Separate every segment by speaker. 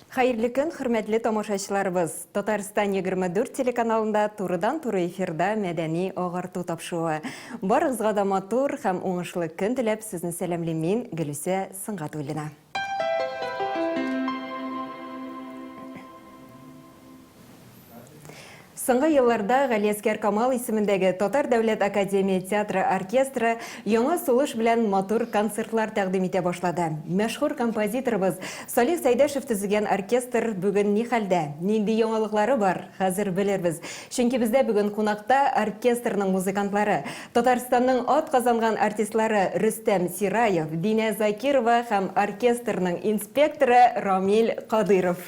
Speaker 1: Хәерле көн, хөрмәтле тамашачыларыбыз! Татарстан 24 телеканалында турыдан-туры эфирда мәдәни агарту тапшыруы. Барыгызга да матур һәм уңышлы көн теләп, сезне сәламлим мин, Гөлүсә Сөнгатуллина. Соңгы елларда Галиәсгар Камал исемендәге Татар дәүләт академия театры оркестры яңа сулыш белән матур концертлар тәкъдим итә башлады. Мәшһүр композиторыбыз Салих Сәйдәшев төзегән оркестр бүген ни хәлдә, нинди яңалыклары бар, хәзер белербез. Чөнки бездә бүген кунакта оркестрның музыкантлары, Татарстанның атказанган артистлары Рөстәм Сираев, Динә Закирова һәм оркестрның инспекторы Рамил Кадыйров.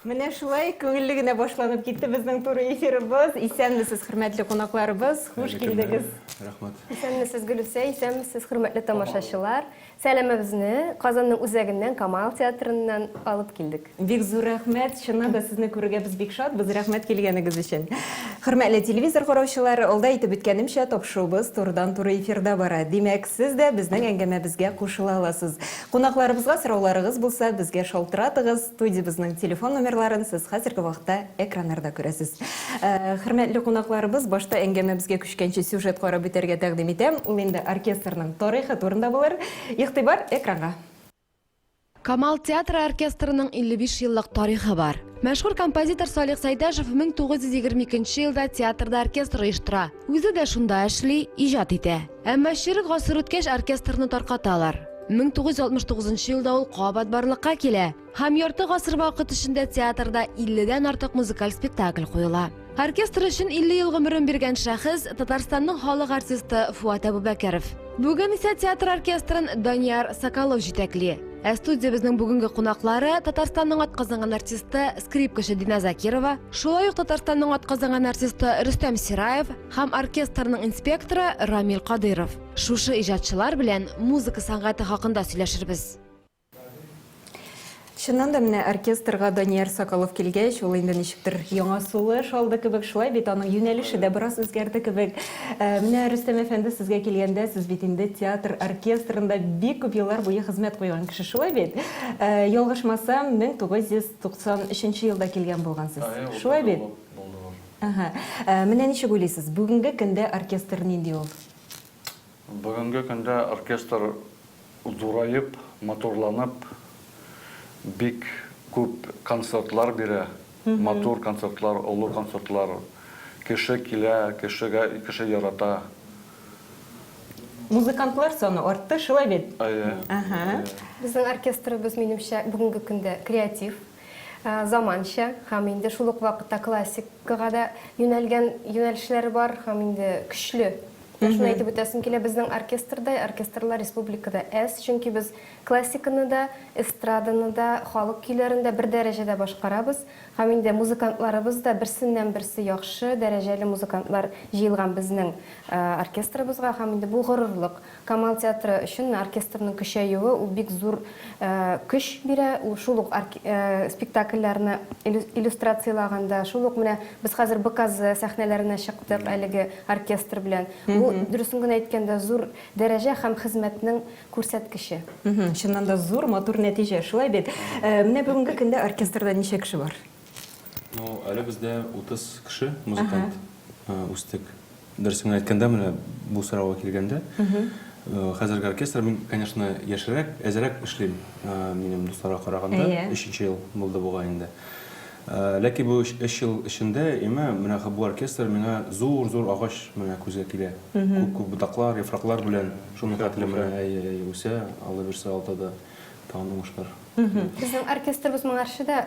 Speaker 1: Менә шулай күңелле генә башланып китте безнең туры эфирыбыз. Исәнмесез, хөрмәтле кунакларыбыз. Хуш килдегез.
Speaker 2: Рәхмәт.
Speaker 3: Исәнмесез, Гөлүсә, исәнмесез, хөрмәтле тамашачылар. Сәламебезне Казанның үзәгеннән, Камал театрыннан алып килдек.
Speaker 1: Бик зур рәхмәт! Чыннан да сезне күрергә без бик шатбыз. Рәхмәт килгәнегез өчен. Хөрмәтле телевизор караучылар, алда әйтеп үткәнемчә, тапшыруыбыз турыдан-туры эфирда бара. Димәк, сез дә безнең әңгәмәбезгә кушыла аласыз. Кунакларыбызга сорауларыгыз булса, безгә шалтыратыгыз. Студиябезнең телефон номерларын сез хәзерге вакытта экраннарда күрәсез. Хөрмәтле кунакларыбыз, башта әңгәмәбезгә күчкәнче сюжет карап үтәргә тәкъдим итәм. Ул инде оркестрның тарихы турында булыр. Игътибар экранга!
Speaker 4: Камал театры оркестрының 55 еллык тарихы бар. Мәшһүр композитор Салих Сәйдәшев 1922 елда театрда оркестр оештыра. Үзе дә шунда эшли, иҗат итә. Әмма чирек гасыр үткәч оркестрны таркаталар. 1969 елда ул кабат барлыкка килә һәм ярты гасыр вакыт эчендә театрда 50 дән артык музыкаль спектакль куела. Оркестр өчен 50 ел гомерен биргән шәхес, Татарстанның халык артисты Фуат Әбүбәкеров. Бүген исә театр оркестрын Данияр Соколов җитәкли. Ә студиябезнең бүгенге кунаклары, Татарстанның атказанган артисты, скрипкачы Динә Закирова, шулай ук Татарстанның атказанган артисты Рөстәм Сираев һәм оркестрның инспекторы Рамил Кадыйров. Шушы иҗатчылар белән музыка сәнгате хакында сөйләшербез.
Speaker 1: Чыннан да менә оркестрга Данияр Соколов килгәч, ул инде ничектер яңа сулыш алды кебек, шулай бит, аның юнәлеше дә бераз үзгәрде кебек. Ә, менә Рөстәм әфәнде, сезгә килгәндә, сез бит инде театр оркестрында бик күп еллар буе хезмәт куйган кеше, шулай бит? Ә, ялгышмасам, 1993 елда килгән булгансыз. Шулай бит? Ага. Ә, менә ничек уйлыйсыз, бүгенге көндә оркестр нинди ул?
Speaker 2: Бүгенге көндә оркестр зураеп, матурланып, бик күп концертлар бирә, матур концертлар, олы концертлар. Кеше килә, кешегә, кеше ярата.
Speaker 1: Музыкантлар саны артты, шулай бит?
Speaker 2: Әйе.
Speaker 1: Әһә.
Speaker 3: Безнең оркестрыбыз, минемчә, бүгенге көндә креатив, заманча һәм инде шул ук вакытта классикага да юнәлгән юнәлешләре бар һәм инде көчле. Менә шуны әйтеп үтәсем килә, безнең оркестрда, оркестрлар республикада әз, чөнки без классиканы да, эстраданы да, халык көйләрен дә бер дәрәҗәдә башкарабыз. Һәм инде музыкантларыбыз да берсеннән-берсе яхшы, дәрәҗәле музыкантлар җыелган безнең оркестрыбызга. Һәм инде бу горурлык. Камал театры өчен оркестрның көчәюе ул бик зур көч бирә, ул шул ук спектакльләрне иллюстрацияләгәндә, шул ук менә без хәзер БКЗ сәхнәләренә чыктык әлеге оркестр белән. Бу, дөресен генә әйткәндә, зур дәрәҗә һәм хезмәтнең күрсәткече.
Speaker 1: Чыннан да зур, матур нәтиҗә, шулай бит? Менә бүгенге көндә оркестрда ничә кеше бар?
Speaker 5: Ну, әле бездә 30 кеше, музыкант, үстек. Дөресен генә әйткәндә, менә бу сорауга килгәндә, хәзерге оркестр, мин, конечно, яшьрәк, әзрәк эшлим, минем дусларга караганда, өченче ел булды бугай инде. Ләкин бу өч ел эчендә, имә, менә бу оркестр миңа зур-зур агач менә күзгә килә. Күп-күп ботаклар, яфраклар белән, шуның хәтле менә, әйе, әйе, үсә, Алла бирсә, алда да тагын уңышлар.
Speaker 3: Безнең оркестрыбыз моңарчы да.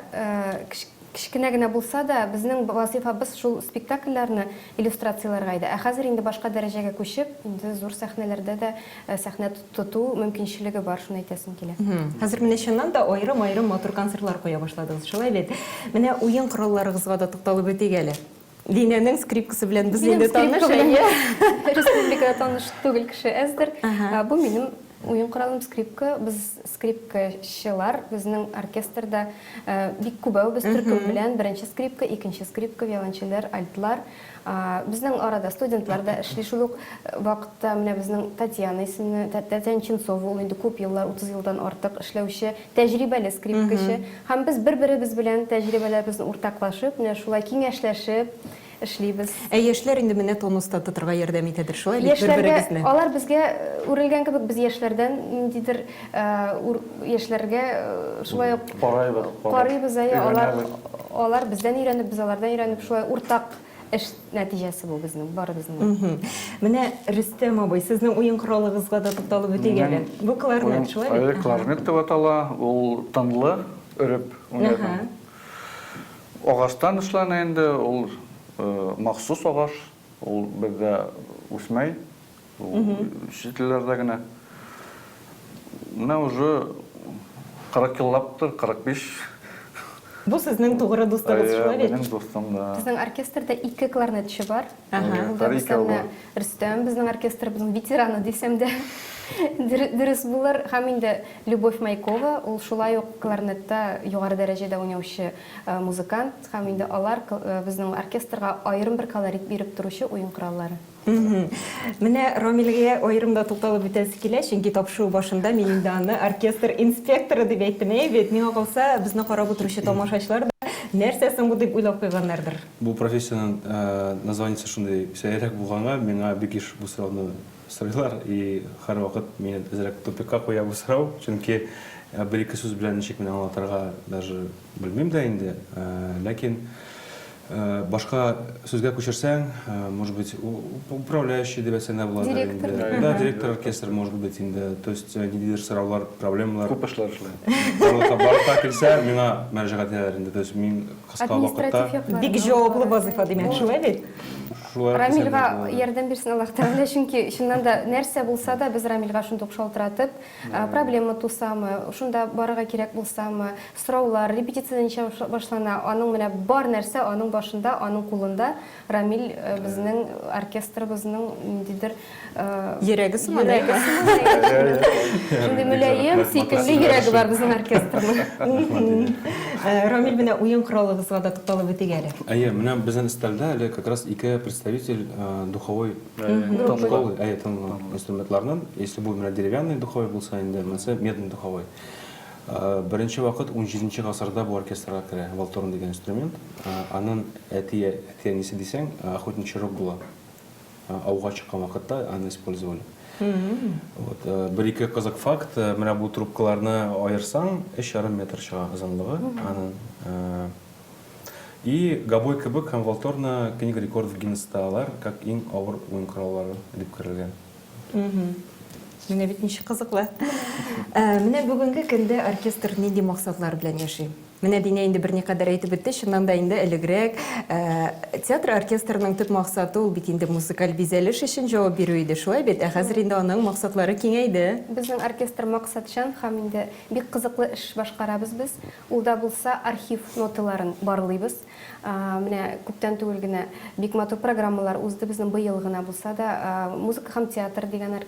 Speaker 3: Кечкенә генә булса да, безнең вазыйфабыз шул спектакльләрне иллюстрацияләргә иде. Ә хәзер инде башка дәрәҗәгә күчеп, инде зур сәхнәләрдә дә сәхнә тоту мөмкинчелеге бар, шуны әйтәсем килә.
Speaker 1: Хәзер менә чыннан да аерым-аерым матур концертлар куя башладыгыз, шулай бит? Менә уен коралларыгызга да тукталып үтик әле. Динәнең скрипкасы белән без инде таныш, әйе.
Speaker 3: Республикада таныш түгел кеше әздер. Бу минем уен коралым скрипка. Без скрипкачылар, безнең оркестрда бик күбәү без төркем белән. Беренче скрипка, икенче скрипка, виолончельләр, альтлар. Безнең арада студентлар да эшли. Шул ук вакытта менә безнең Татьяна исемле, Татьяна Ченцова, ул инде күп еллар, 30 елдан артык эшләүче тәҗрибәле скрипкачы. Һәм без бер-беребез белән тәҗрибәләребезне уртаклашып, менә шулай киңәшләшеп эшлибез.
Speaker 1: Ә яшьләр инде менә тонуста тотырга ярдәм итәдер, шулай бит,
Speaker 3: Яшьләргә,
Speaker 1: бер-берегезне?
Speaker 3: алар безгә үрелгән кебек, без яшьләрдән ниндидер яшьләргә шулай ук
Speaker 2: Карыйбыз,
Speaker 3: карыйбыз, әйе, алар,
Speaker 2: өйрәнәбез.
Speaker 3: алар бездән өйрәнеп, без алардан өйрәнеп, шулай уртак Эш нәтиҗәсе бу безнең, барыбызның.
Speaker 1: Менә, Рөстәм абый, сезнең уен коралыгызга да тукталып үтик әле. Бу кларнет, шулай бит?
Speaker 2: Әйе, кларнет дип атала. Ул тынлы, өреп уйнайтын. Агачтан эшләнә инде, ул махсус агач, ул бездә үсмәй. Ул чит илләрдә генә. Менә уже 40 еллаптыр, 45.
Speaker 1: Бу сезнең тугры дустыгыз, шулай бит?
Speaker 2: Минем дустым, да.
Speaker 3: Безнең оркестрда ике кларнетчы бар. Ул да булса менә Рөстәм, безнең оркестрыбызның ветераны дисәм дә дөрес булыр. Һәм инде Любовь Майкова, ул шулай ук кларнетта югары дәрәҗәдә уйнаучы музыкант. Һәм инде алар безнең оркестрга аерым бер колорит биреп торучы уен кораллары.
Speaker 1: Менә Рамилгә аерым да тукталып үтәсе килә, чөнки тапшыру башында мин инде аны оркестр инспекторы дип әйттем. Әйе бит, миңа калса, безне карап утыручы тамашачылар да нәрсә соң бу дип уйлап куйганнардыр.
Speaker 5: Бу профессиянең названиесе шундый сәеррәк булганга, миңа бик еш бу сорауны сорыйлар и һәрвакыт мине әзрәк тупикка куя бу сорау, чөнки бер-ике сүз белән ничек менә аңлатырга даже белмим дә инде. Ләкин Башка сүзгә күчерсәң, может быть, управляющий дип әйтсәң дә буладыр инде.
Speaker 3: Директор.
Speaker 5: Да, директор оркестра может быть инде. То есть ниндидер сораулар, проблемалар.
Speaker 2: Күп эшләр эшли.
Speaker 5: Барлыкка барлыкка килсә, миңа мөрәҗәгать итәләр инде. То есть мин кыска
Speaker 3: Административ
Speaker 5: вакытта
Speaker 3: яклары.
Speaker 1: Бик җаваплы вазыйфа, димәк, шулай бит?
Speaker 5: Шулай дисәм дә
Speaker 3: Рамилгә
Speaker 5: буладыр.
Speaker 3: ярдәм бирсен Аллаһ Тәгалә, чөнки чыннан да нәрсә булса да без Рамилгә шундук шалтыратып, Проблема тусамы, шунда барырга кирәк булсамы, сораулар, репетиция ничә башлана, аның менә бар нәрсә аның башында, аның кулында. Рамил безнең оркестрыбызның ниндидер
Speaker 1: Йөрәге сыман,
Speaker 3: йөрәге сыман. Шундый мөлаем, сөйкемле йөрәге бар безнең оркестрның.
Speaker 1: Рамил, менә уен коралыгызга да тукталып үтик әле.
Speaker 5: Әйе, менә безнең өстәлдә әле как раз ике представитель духовой Школы, әйе, тынлы инструментларның, если бу менә деревянный духовой булса инде, монысы медный духовой. Беренче вакыт 17 гасырда бу оркестрга керә валторн дигән инструмент. Аның әти әти-әнисе дисәң, охотничий рог була. Ауга чыккан вакытта аны использовали. Вот, бер-ике кызык факт, менә бу трубкаларны аерсаң, 3,5 метр чыга озынлыгы аның. И гобой кебек һәм валторна Книга рекордов Гиннесста алар как иң авыр уен кораллары дип керелгән.
Speaker 1: Менә бит ничек кызыклы. Менә бүгенге көндә оркестр нинди максатлар белән яши? Менә Динә инде берникадәр әйтеп үтте, чыннан да инде элегрәк театр оркестрының төп максаты ул бит инде музыкаль бизәлеш өчен җавап бирү иде, шулай бит? Ә хәзер инде аның максатлары киңәйде.
Speaker 3: Безнең оркестр максатчан һәм инде бик кызыклы эш башкарабыз без. Ул да булса архив ноталарын барлыйбыз. Менә күптән түгел генә бик матур программалар узды безнең быел гына булса да, Музыка һәм театр дигән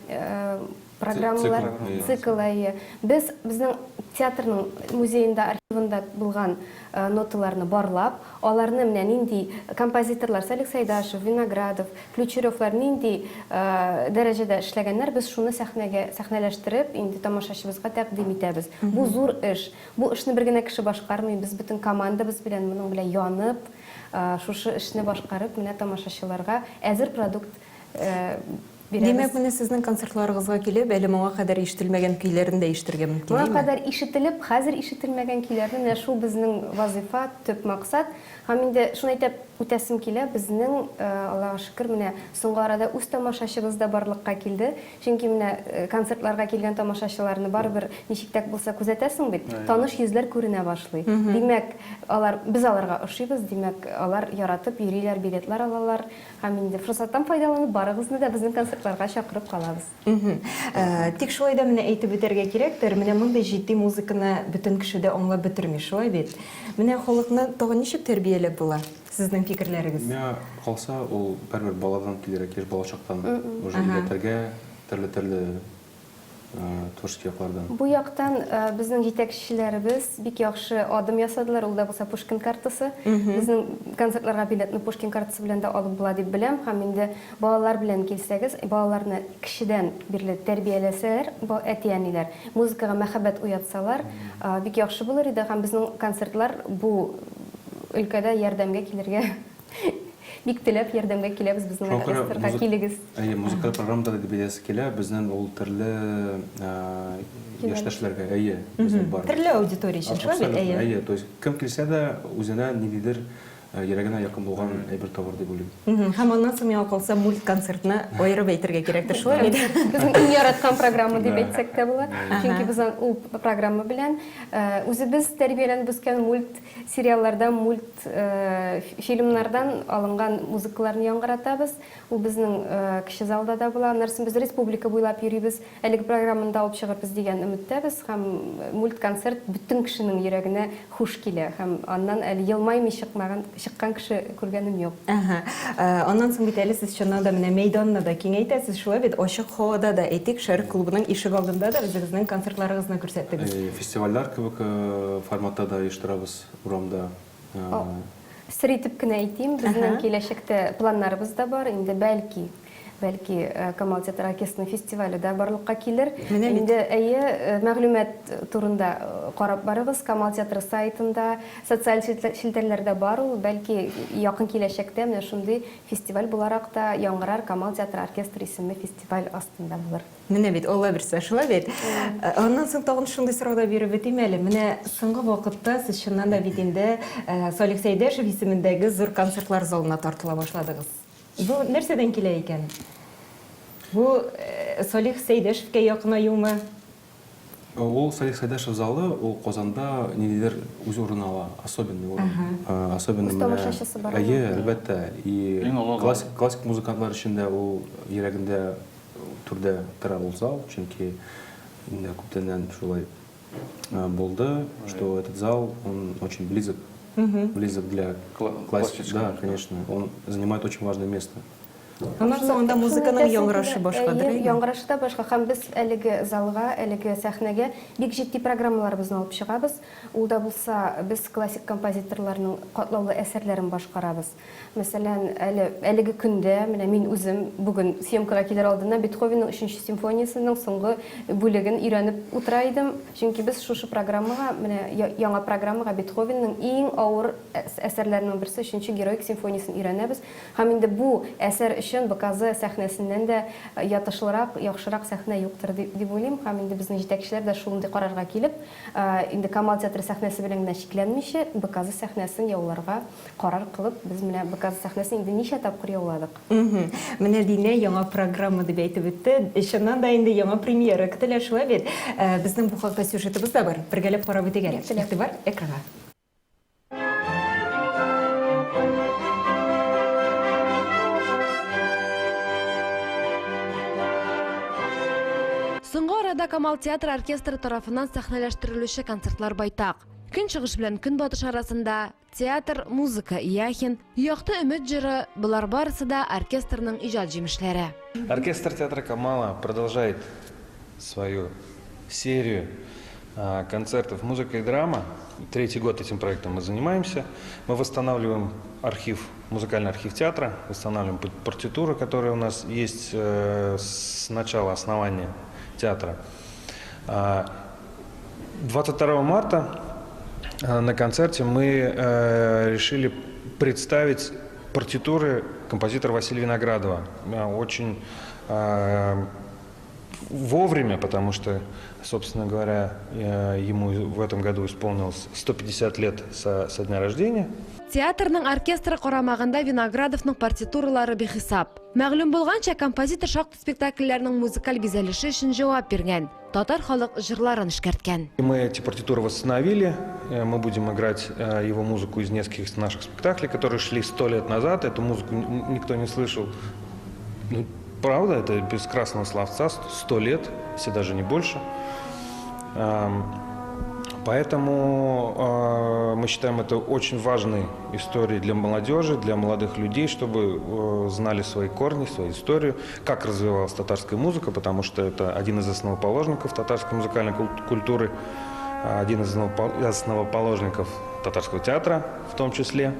Speaker 3: программалар, цикл, әйе. Без безнең театрның музеенда, архивында булган ноталарны барлап, аларны менә нинди композиторлар, Салих Сәйдашев, Виноградов, Ключеревлар нинди дәрәҗәдә эшләгәннәр, без шуны сәхнәгә сәхнәләштереп, инде тамашачыбызга тәкъдим итәбез. Бу зур эш. Бу эшне бер генә кеше башкармый, без бөтен командабыз белән моның белән янып, шушы эшне башкарып, менә тамашачыларга әзер продукт. бирәбез.
Speaker 1: Димәк, менә сезнең концертларыгызга килеп, әле моңа кадәр ишетелмәгән көйләрне дә ишетергә мөмкин,
Speaker 3: Моңа
Speaker 1: әйеме?
Speaker 3: кадәр ишетелеп, хәзер ишетелмәгән көйләрне, менә шул безнең вазыйфа, төп максат. Һәм инде шуны әйтеп үтәсем килә, безнең, Аллага шөкер, менә соңгы арада үз тамашачыбыз да барлыкка килде. Чөнки менә концертларга килгән тамашачыларны барыбер ничек тә булса күзәтәсең бит, таныш йөзләр күренә башлый. Димәк, алар, без аларга ошыйбыз, димәк, алар яратып йөриләр, билетлар алалар. Һәм инде форсаттан файдаланып, барыгызны да безнең концертларга чакырып калабыз.
Speaker 1: Тик шулай да менә әйтеп үтәргә кирәктер, менә мондый җитди музыканы бөтен кеше дә аңлап бетерми, шулай бит? Менә халыкны тагын ничек тәрбияләп була? Сезнең фикерләрегез?
Speaker 5: Миңа калса, ул барыбер баладан килергә тиеш, балачактан уже өйрәтергә, төрле-төрле творческий яклардан.
Speaker 3: Бу яктан безнең җитәкчеләребез бик яхшы адым ясадылар, ул да булса Пушкин картасы. Безнең концертларга билетны Пушкин картасы белән дә алып була дип беләм. Һәм инде балалар белән килсәгез, балаларны кечедән бирле тәрбияләсәләр, әти-әниләр, музыкага мәхәббәт уятсалар, бик яхшы булыр иде. Һәм безнең концертлар бу өлкәдә ярдәмгә килергә Бик теләп ярдәмгә киләбез безнең
Speaker 5: Шуңа күрә
Speaker 3: оркестрга,
Speaker 5: музык-
Speaker 3: килегез.
Speaker 5: Әйе, музыкаль программада да дип әйтәсе килә, безнең ул төрле яшьтәшләргә, әйе, безнең бар.
Speaker 1: Төрле аудитория өчен, шулай бит,
Speaker 5: Абсолютно,
Speaker 1: әйе.
Speaker 5: әйе, то есть кем килсә дә, үзенә ниндидер йөрәгенә якын булган әйбер табыр дип уйлыйм.
Speaker 1: Һәм аннан соң миңа калса мультконцертны аерып әйтергә кирәктер, шулай бит?
Speaker 3: Безнең иң яраткан программа дип әйтсәк тә була. Чөнки без ул программа белән үзебез тәрбияләнеп үскән мульт сериалларда, мульт Фильмнардан алынган музыкаларны яңгыратабыз. Ул безнең кече залда да була. Аннан соң без республика буйлап йөрибез. Әлеге программаны да алып чыгырбыз дигән өметтәбез. Һәм мультконцерт бөтен кешенең йөрәгенә хуш килә. Һәм аннан әле елмаймый чыкмаган, чыккан кеше күргәнем юк.
Speaker 1: Әһә. Аннан соң бит әле сез чыннан да менә мәйданны да киңәйтәсез, шулай бит? Ачык һавада да, әйтик, Шәрык клубының ишегалдында да үзегезнең концертларыгызны күрсәттегез.
Speaker 5: Фестивальләр кебек форматта да оештырабыз. Урамда.
Speaker 3: Сер итеп кенә әйтим, безнең киләчәктә планнарыбыз да бар. Инде бәлки, бәлки Камал театр оркестрының фестивале дә барлыкка килер.
Speaker 1: Менә бит.
Speaker 3: Инде әйе, мәгълүмат турында карап барыгыз. Камал театры сайтында, социаль челтәрләрдә бар ул. Бәлки, якын киләчәктә менә шундый фестиваль буларак та яңгырар, Камал театры оркестры исемле фестиваль астында булыр.
Speaker 1: Менә бит, Алла бирсә, шулай бит. Аннан соң тагын шундый сорау да биреп үтим әле. Менә соңгы вакытта сез чыннан да бит инде Салих Сәйдәшев исемендәге зур концертлар залына тартыла башладыгыз. Бу нәрсәдән килә икән? Бу Салих Сәйдәшевкә якынаюмы?
Speaker 5: Ул Салих Сәйдәшев залы, ул Казанда ниндидер үз урын ала, особенный урын. Особенно
Speaker 3: Үз тамашачысы бар.
Speaker 5: Әйе, әлбәттә. И классик музыкантлар өчен дә ул йөрәгендә Түрдә тора ул зал, чөнки инде күптәннән шулай булды, что этот зал, он очень близок, близок для классики. Да, конечно, он занимает очень важное место.
Speaker 1: Аннан соң анда музыканың яңгырашы башкадыр, әйеме?
Speaker 3: Яңгырашы да башка. Һәм без әлеге залга, әлеге сәхнәгә бик җитди программаларыбызны алып чыгабыз. Ул да булса, без классик композиторларның катлаулы әсәрләрен башкарабыз. Мәсәлән, әле әлеге көндә, менә мин үзем бүген съемкага килер алдыннан Бетховенның өченче симфониясенең соңгы бүлеген өйрәнеп утыра идем. Чөнки без шушы программага, менә яңа программага Бетховенның иң авыр әсәрләренең берсе өченче героик симфониясен өйрәнәбез. Һәм инде бу әсәр өчен БКЗ сәхнәсеннән дә ятышлырак, яхшырак сәхнә юктыр дип уйлыйм. Һәм инде безнең җитәкчеләр дә шундый карарга килеп, инде Камал театры сәхнәсе белән генә чикләнмичә, БКЗ сәхнәсен яуларга Карар кылып, без менә БКЗ сәхнәсен инде ничә тапкыр яуладык.
Speaker 1: Менә Динә яңа программа дип әйтеп үтте. Чыннан да инде яңа премьера көтелә, шулай бит? Безнең бу хакта сюжетыбыз да бар. Бергәләп карап үтик әле. Игътибар экранга.
Speaker 4: Соңгы арада Камал театры оркестры тарафыннан сәхнәләштерелүче концертлар байтак. Көнчыгыш белән көнбатыш арасында Театр, музыка, Яхин, Якты өмет җыры, болар барысы да оркестрның иҗат җимешләре.
Speaker 6: Оркестр театра Камала продолжает свою серию концертов «Музыка и драма». Третий год этим проектом мы занимаемся. Мы восстанавливаем архив, музыкальный архив театра, восстанавливаем партитуры, которые у нас есть с начала основания театра. 22 марта на концерте мы решили представить партитуры композитора Василия Виноградова. Очень вовремя, потому что, собственно говоря, ему в этом году исполнилось 150 лет со, со дня рождения.
Speaker 4: Театрның оркестры карамагында Виноградовның партитуралары бихисап. Мәгълүм булганча, композитор шактый спектакльләрнең музыкаль бизәлеше өчен җавап биргән, татар халык җырларын эшкәрткән.
Speaker 6: Мы эти партитуры восстановили, мы будем играть его музыку из нескольких наших спектаклей, которые шли сто лет назад. Эту музыку никто не слышал. Ну, правда, это без красного словца, сто лет, если даже не больше. Поэтому мы считаем это очень важной историей для молодежи, для молодых людей, чтобы знали свои корни, свою историю, как развивалась татарская музыка, потому что это один из основоположников татарской музыкальной культуры, один из основоположников татарского театра в том числе.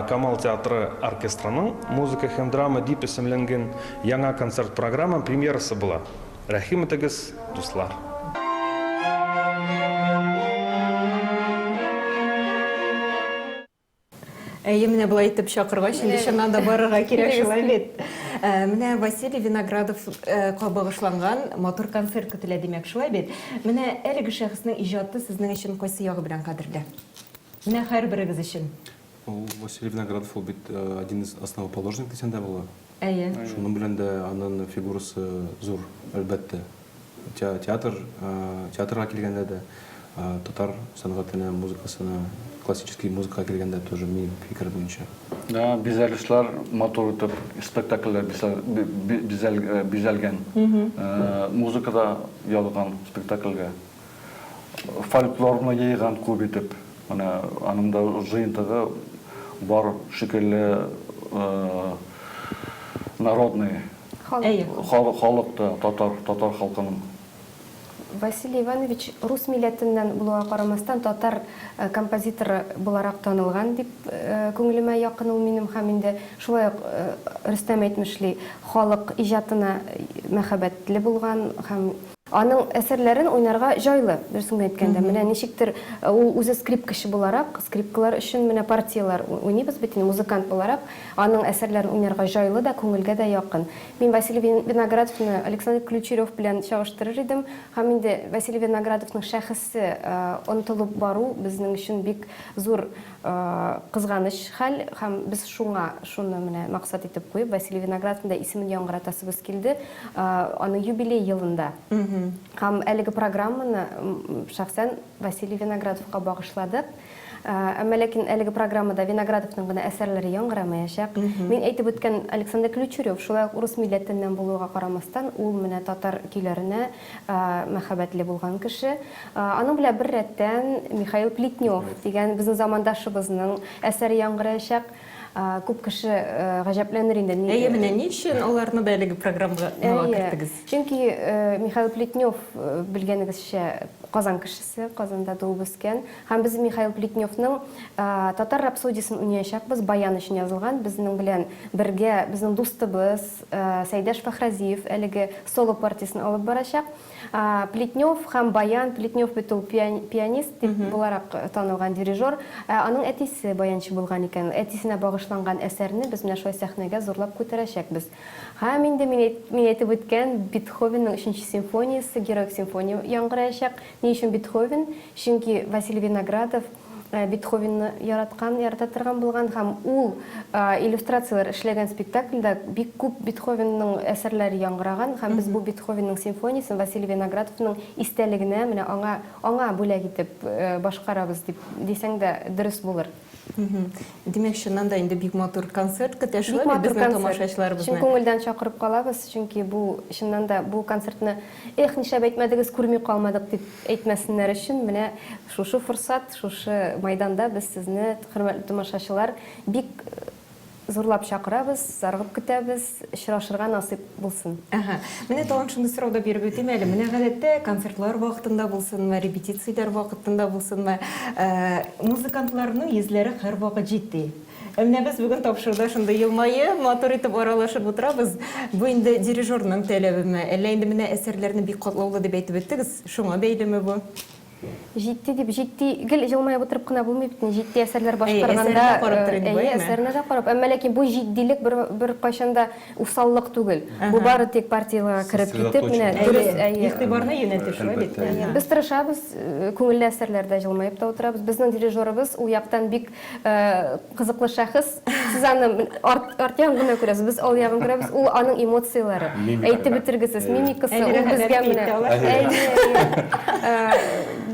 Speaker 6: Камал театры оркестрының «Музыка һәм драма» дип исемләнгән яңа концерт программа премьерасы була. Рәхим итегез, дуслар!
Speaker 1: Әйе, менә болай итеп чакыргач, инде чыннан да барырга кирәк шулай бит. Э, менә Василий Виноградовка багышланган матур концерт көтелә, димәк, шулай бит. Менә әлеге шәхеснең иҗаты сезнең өчен кайсы ягы белән кадерле? Менә һәрберегез өчен.
Speaker 5: Ул Василий Виноградов ул бит э, один из основоположник дисәң дә була.
Speaker 1: Әйе.
Speaker 5: Шуның белән дә аның фигурасы зур, әлбәттә. Театр, э, театрга килгәндә дә, э, татар сәнгатенә, музыкасына, классический музыкага килгәндә тоже минем фикер буенча.
Speaker 2: Да, бизәлешләр матур итеп спектакльләр бизәлгән. Музыка да язган спектакльгә. Фольклорны җыйган күп итеп. Менә аның да җыентыгы бар шикелле народный. Халык. Халык та татар, татар халкының.
Speaker 3: Василий Иванович рус милләтеннән булуга карамастан, татар композиторы буларак танылган дип күңелемә якын ул минем һәм инде шулай ук Рөстәм әйтмешли, халык иҗатына мәхәббәтле булган һәм Аның әсәрләрен уйнарга җайлы, дөресен генә әйткәндә. Менә ничектер ул үзе скрипкачы буларак, скрипкалар өчен менә партияләр уйныйбыз бит инде, музыкант буларак, аның әсәрләрен уйнарга җайлы да, күңелгә дә якын. Мин Василий Виноградовны Александр Ключерев белән чагыштырыр идем. Һәм инде Василий Виноградовның шәхесе онытылып бару безнең өчен бик зур Кызганыч хәл, һәм без шуңа шуны менә максат итеп куеп, Василий Виноградовның да исемен яңгыратасыбыз килде, аның юбилей елында. Һәм әлеге программаны шәхсән Василий Виноградовка багышладык. Әмма ләкин әлеге программада Виноградовның гына әсәрләре яңгырамаячак. Мин әйтеп үткән Александр Ключерев, шулай ук урыс милләтеннән булуга карамастан, ул менә татар көйләренә мәхәббәтле булган кеше. Аның белән беррәттән Михаил Плетнев дигән безнең замандашыбызның әсәре яңгыраячак. Күп кеше гаҗәпләнер инде.
Speaker 1: Әйе, менә ни өчен аларны да әлеге программага керттегез?
Speaker 3: Чөнки Михаил Плетнев, белгәнегезчә, Казан кешесе, Казанда туып үскән. Һәм без Михаил Плетневның Татар рапсодиясен уйнаячакбыз, баян өчен язылган. Безнең белән бергә безнең дустыбыз Сәйдәш Фәхразиев әлеге соло партиясен алып барачак. Плетнев һәм баян, Плетнев бит ул пианист дип буларак танылган дирижер, ә аның әтисе баянчы булган икән. Әтисенә багышланган әсәрне без менә шулай сәхнәгә зурлап күтәрәчәкбез. Һәм инде мин мин әйтеп үткән Бетховенның өченче симфониясе, Героик симфония яңгыраячак. Ни өчен Бетховен? Чөнки Василий Виноградов Бетховенны яраткан, ярата торган булган һәм ул иллюстрацияләр эшләгән спектакльдә бик күп Бетховенның әсәрләре яңгыраган һәм без бу Бетховенның симфониясен Василий Виноградовның истәлегенә, менә аңа, аңа бүләк итеп башкарабыз дип дисәң дә дөрес булыр.
Speaker 1: Димәк, чыннан да инде бик матур концерт көтә шулай бит безнең тамашачыларыбызны.
Speaker 3: Чын күңелдән чакырып калабыз, чөнки бу чыннан да бу концертны эх, нишләп әйтмәдегез, күрми калмадык дип әйтмәсеннәр өчен менә шушы форсат, шушы майданда без сезне, хөрмәтле тамашачылар, бик зурлап чакырабыз, зарыгып көтәбез, очрашырга насыйп булсын.
Speaker 1: Әһә. Менә тагын шундый сорау да биреп үтим әле. Менә гадәттә концертлар вакытында булсынмы, репетицияләр вакытында булсынмы, музыкантларның йөзләре һәрвакыт җитди. Ә менә без бүген тапшыруда шундый елмаеп, матур итеп аралашып утырабыз. Бу инде дирижерның таләбеме, әллә инде менә әсәрләрне бик катлаулы дип әйтеп үттегез, шуңа бәйлеме бу?
Speaker 3: Җитди дип, җитди, гел җылмаеп утырып кына булмый бит инде, җитди әсәрләр
Speaker 1: Әйе, әсәренә
Speaker 3: башкарганда,
Speaker 1: карап тор инде бу,
Speaker 3: әйе,
Speaker 1: әйеме?
Speaker 3: әсәренә дә карап. Әмма ләкин бу җитдилек бер беркайчан да усаллык түгел. Бу бары тик партияләргә кереп китеп, менә
Speaker 1: Әйе,
Speaker 3: дөрес, әйе.
Speaker 1: игътибарны юнәтү шулай бит.
Speaker 6: Әлбәттә, әйе.
Speaker 3: Без тырышабыз, күңелле әсәрләрдә җылмаеп та утырабыз. Безнең дирижерыбыз ул яктан бик Кызыклы шәхес. Сез аны арт, арт ягын гына күрәсез, без ал ягын күрәбез. Ул аның эмоцияләре. Әйтеп бетергесез. Мимикасы, ул безгә менә.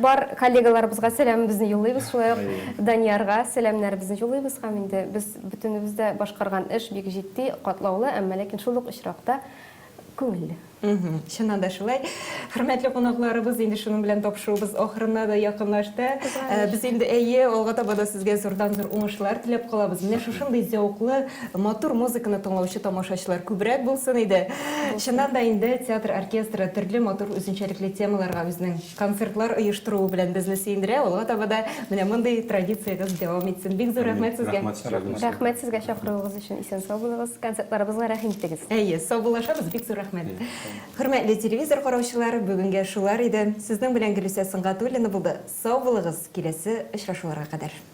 Speaker 3: Бар коллегаларыбызга сәламебезне юллыйбыз, шулай ук Даниярга сәламнәребезне юллыйбыз һәм инде без бөтенебез дә башкарган эш бик җитди, катлаулы, әмма ләкин шул ук очракта күңелле.
Speaker 1: Чыннан да шулай. Хөрмәтле кунакларыбыз, инде шуның белән тапшыруыбыз ахырына да якынлашты. Э, без инде әйе, алга таба да сезгә зурдан-зур уңышлар теләп калабыз. Менә шушындый зәвыклы, матур музыканы тыңлаучы тамашачылар күбрәк булсын иде. Чыннан да инде театр оркестры төрле матур үзенчәлекле темаларга үзенең концертлар оештыруы белән безне сөендерә. Алга таба да менә мондый традициягез дәвам итсен. Бик зур рәхмәт сезгә.
Speaker 3: Рәхмәт сезгә чакыруыгыз өчен. Исән-сау булыгыз. Концертларыбызга рәхим итегез.
Speaker 1: Әйе, саубуллашабыз, бик зур рәхмәт. Хөрмәтле телевизор караучылар, бүгенгә шулар иде. Сезнең белән Гөлүсә Сөнгатуллина булды. Сау булыгыз, киләсе очрашуларга кадәр.